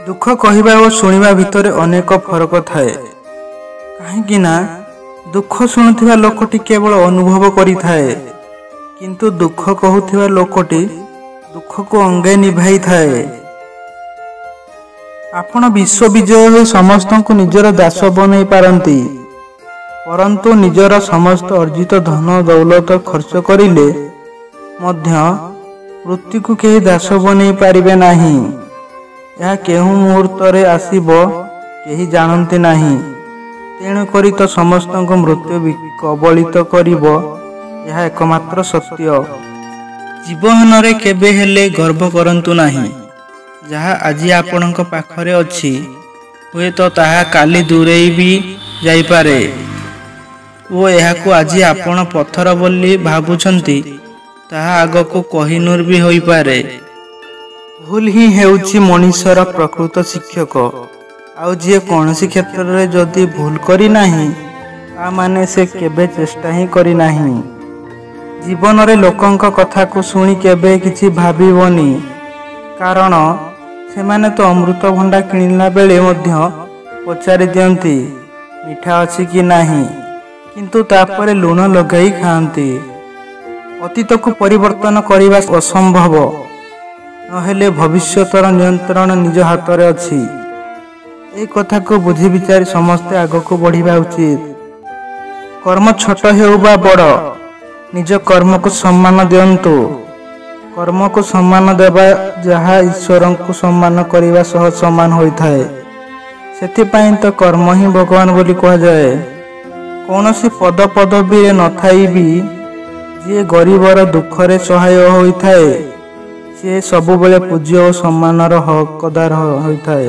ଦୁଃଖ କହିବା ଓ ଶୁଣିବା ଭିତରେ ଅନେକ ଫରକ ଥାଏ, କାହିଁକି ନା ଦୁଃଖ ଶୁଣୁଥିବା ଲୋକଟି କେବଳ ଅନୁଭବ କରିଥାଏ, କିନ୍ତୁ ଦୁଃଖ କହୁଥିବା ଲୋକଟି ଦୁଃଖକୁ ଅଙ୍ଗେ ନିଭାଇଥାଏ। ଆପଣ ବିଶ୍ୱ ବିଜୟ ହୋଇ ସମସ୍ତଙ୍କୁ ନିଜର ଦାସ ବନେଇ ପାରନ୍ତି, ପରନ୍ତୁ ନିଜର ସମସ୍ତ ଅର୍ଜିତ ଧନ ଦୌଲତ ଖର୍ଚ୍ଚ କରିଲେ ମଧ୍ୟ ମୃତ୍ୟୁକୁ କେହି ଦାସ ବନେଇ ପାରିବେ ନାହିଁ। ଏହା କେଉଁ ମୁହୂର୍ତ୍ତରେ ଆସିବ କେହି ଜାଣନ୍ତି ନାହିଁ। ତେଣୁକରି ତ ସମସ୍ତଙ୍କୁ ମୃତ୍ୟୁ କବଳିତ କରିବ, ଏହା ଏକମାତ୍ର ସତ୍ୟ। ଜୀବନରେ କେବେ ହେଲେ ଗର୍ବ କରନ୍ତୁ ନାହିଁ। ଯାହା ଆଜି ଆପଣଙ୍କ ପାଖରେ ଅଛି, ହୁଏତ ତାହା କାଲି ଦୂରେଇ ବି ଯାଇପାରେ ଓ ଏହାକୁ ଆଜି ଆପଣ ପଥର ବୋଲି ଭାବୁଛନ୍ତି, ତାହା ଆଗକୁ କୋହିନୂର ବି ହୋଇପାରେ। ଭୁଲ ହିଁ ହେଉଛି ମଣିଷର ପ୍ରକୃତ ଶିକ୍ଷକ। ଆଉ ଯିଏ କୌଣସି କ୍ଷେତ୍ରରେ ଯଦି ଭୁଲ କରିନାହିଁ, ତା ମାନେ ସେ କେବେ ଚେଷ୍ଟା ହିଁ କରିନାହିଁ। ଜୀବନରେ ଲୋକଙ୍କ କଥାକୁ ଶୁଣି କେବେ କିଛି ଭାବିବନି, କାରଣ ସେମାନେ ତ ଅମୃତଭଣ୍ଡା କିଣିଲା ବେଳେ ମଧ୍ୟ ପଚାରି ଦିଅନ୍ତି ମିଠା ଅଛି କି ନାହିଁ, କିନ୍ତୁ ତାପରେ ଲୁଣ ଲଗାଇ ଖାଆନ୍ତି। ଅତୀତକୁ ପରିବର୍ତ୍ତନ କରିବା ଅସମ୍ଭବ ନହେଲେ ଭବିଷ୍ୟତର ନିୟନ୍ତ୍ରଣ ନିଜ ହାତରେ ଅଛି। ଏ କଥାକୁ ବୁଝି ବିଚାରି ସମସ୍ତେ ଆଗକୁ ବଢ଼ିବା ଉଚିତ। କର୍ମ ଛୋଟ ହେଉ ବା ବଡ଼, ନିଜ କର୍ମକୁ ସମ୍ମାନ ଦିଅନ୍ତୁ। କର୍ମକୁ ସମ୍ମାନ ଦେବା ଯାହା ଈଶ୍ୱରଙ୍କୁ ସମ୍ମାନ କରିବା ସହ ସମାନ ହୋଇଥାଏ। ସେଥିପାଇଁ ତ କର୍ମ ହିଁ ଭଗବାନ ବୋଲି କୁହାଯାଏ। କୌଣସି ପଦ ପଦବୀରେ ନଥାଇ ବି ଯିଏ ଗରିବର ଦୁଃଖରେ ସହାୟ ହୋଇଥାଏ, ସିଏ ସବୁବେଳେ ପୂଜ୍ୟ ଓ ସମ୍ମାନର ହକଦାର ହୋଇଥାଏ।